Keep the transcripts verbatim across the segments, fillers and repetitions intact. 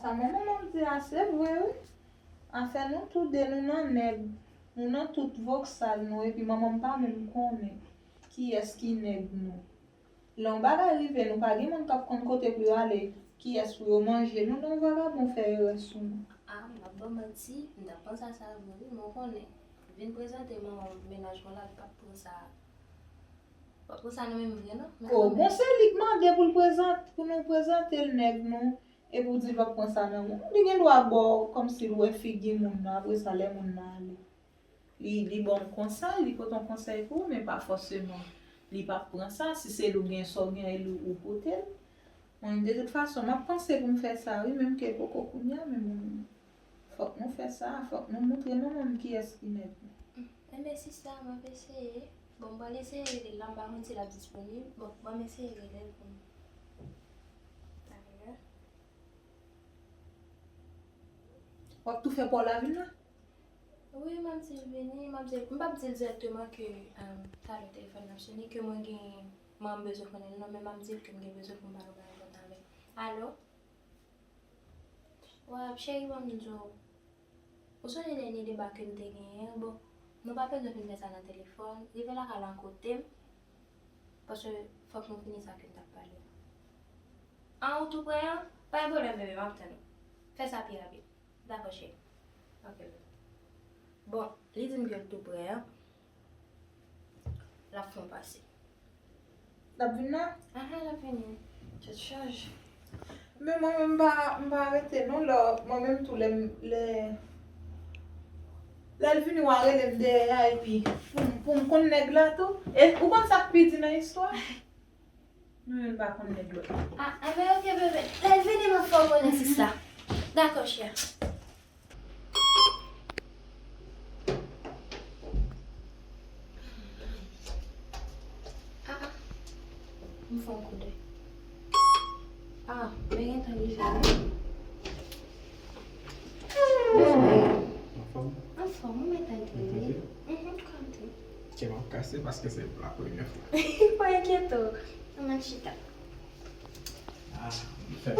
Sa manman m ap di a se vre wi. Afè nou tou de nou nan nèg, nou nan tout voksal nou epi manman m pa menm konnen kiyès ki nèg nou. Lè yon bagay rive nou pa gen moun k ap konn kote pou yo ale, kiyès pou yo manje nou lè yon vagabon fè erè sou nou. Ah, m ap ba w manti, m t ap panse a sa vre wi, men w konnen, vin prezante manman m mennaj mwen la, li p ap pran sa, p ap pran sa nan men m vre non. Oh, bon se li k mande pou l prezante, pou nou prezante l nèg nou. Epi w di l p ap pran sa nan men w. Li gen dwa ba w kòmsi l wè figi moun nan, apre sa lè moun nan ale. Li, li ba w yon konsèy, li pote yon konsèy pou ou, men pa fòseman. Li p ap pran sa, si se li w gen sa w gen, e li ou pote l. Mwen, de tout fason, m ap panse pou m fè sa, wi, menm ke poko kounye a, men bon, fòk nou fè sa, fòk nou montre manman m kiyès ki nèg nou. Enben, sista, m ap eseye. Bon, m pral eseye rele l la, m pa konn si l ap disponib. Bon, ban m eseye rele l pou m. Talè. W ap tou fè pa w la vin la? Wi, m ap di l vini, m ap di l, m p ap di l dirèkteman ke, um, talè telefòn nan ap sone, ke mwen gen, mwen bezwen konnen l non, men m ap di l ke m gen bezwen pou m pale yon bagay enpòtan avè l. Alo? Wa, cheri, ban m di w. Ou sonje dènye deba ke n te genyen an? Bon, nou pa bezwen fin fè sa nan telefòn. Rive lakay la kote m, paske fòk nou fini sa ke n t ap pale a. An, ou tou prè an? Pa gen pwoblèm, bebe, m ap tann ou. Fè sa pi rapid. Dakò, cheri. Ok, bebe. Bon, li di m ke l tou prè an. L ap fè yon pase. L ap vin la? Ahan, l ap vini. Tèt chaje. Men mwen menm m pa, m pa rete non, lè, mwen menm tou lè m, lè, lè l vini w a rele m dèyè a epi pou m, pou m konn nèg la tou. E ou konn sa k pi di nan istwa? Nou youn pa konn nèg lòt. Ah, enben ok bebe. Lè l vini m ap fè w konnen sista. Dakò, chè. Ah, ah. M fè yon koudèy. Ah, men gentan li fè. Anfòm? Anfòm, ou mèt al dòmi. Mhm, kanpe. Kè m ap kase paske se la premyè fwa. Pa enkyete w. Ann al chita. Ah, m fè.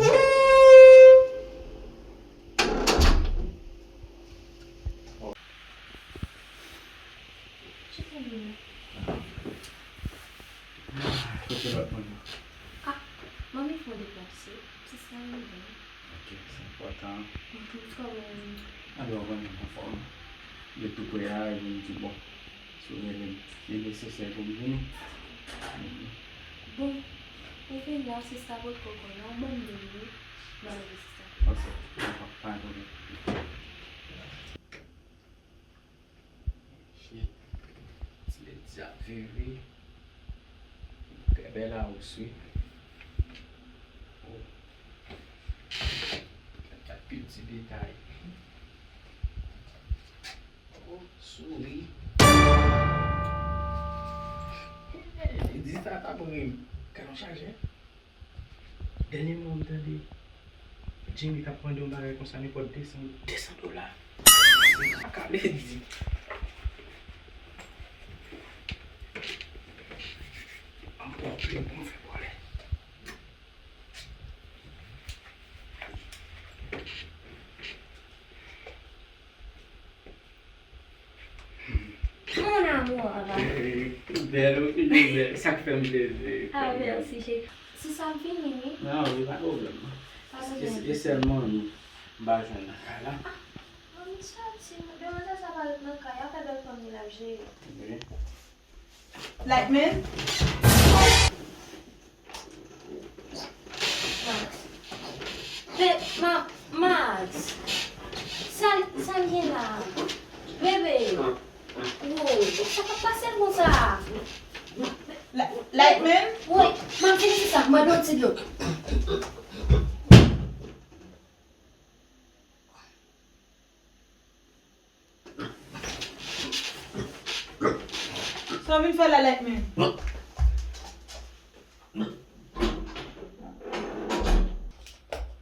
Chita, bebe. Kote lòt moun yo? Ah, manmi fè w deplase. Se sa yo gen. Ok, se enpòtan. Mhm, kòman ou ye? Alò, mwen menm anfòm. Yo tou prè a, yo di bon. Si w rele m, li nesesè pou m vini. Bon, ou vin la, sista potko konnen, ou ban m de minit, m ale sista. Ok, dakò, pa gen pwoblèm. Shit, ti ledi ap viv wi. Trè bèl a ou swi. Oh. Gad, gad pil ti detay. Oh, souri. Di sa ta mwen. Gad yon chajè. Dènye moman m tande Jimmy t ap mande yon bagay konsa nenpòt de san, de san dola. Sa ka vle di. An pwoblèm pou m fè pwòlè. Mon amour, ava. Bèl, ou toujou bèl. Sa k fè m plezi. Ah, mèsi, cheri. Si sa vini, wi. Non, wi, pa pwoblèm. Pa pwoblèm. E, e sèlman nou m pa jwenn nan kay la. Ah, manmi soti. Demwazèl sa pa ret nan kay. Afè bèl fanmi l ap jere. Wi. Lightman? Max. Be, Ma-, Max. Sa, sa l gen la? Bebe. Wow, sa k ap pase l konsa? La-, Lightman? Wi, manmi, vini sou sa, mwen dwe ti dlo. Sa w vin fè la, Lightman?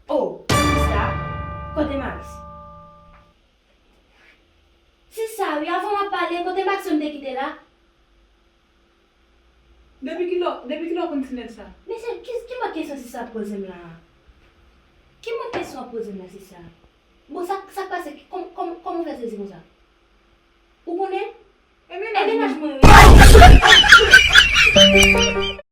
Oh, sista, kote Max? Sista, wi, avan m ap pale, kote Max yo m te kite la? Depi kilè, depi kilè w konn ti nèg sa? Men se, ki, ki mòd kesyon sista ap poze m la a? Ki mòd kesyon w ap poze m la, se sa? Bon, sa, sa k pase? Kòm, kòm, kòman w fè sezi konsa? Ou konnen? E E mennaj mennaj mwen. Mwen wi.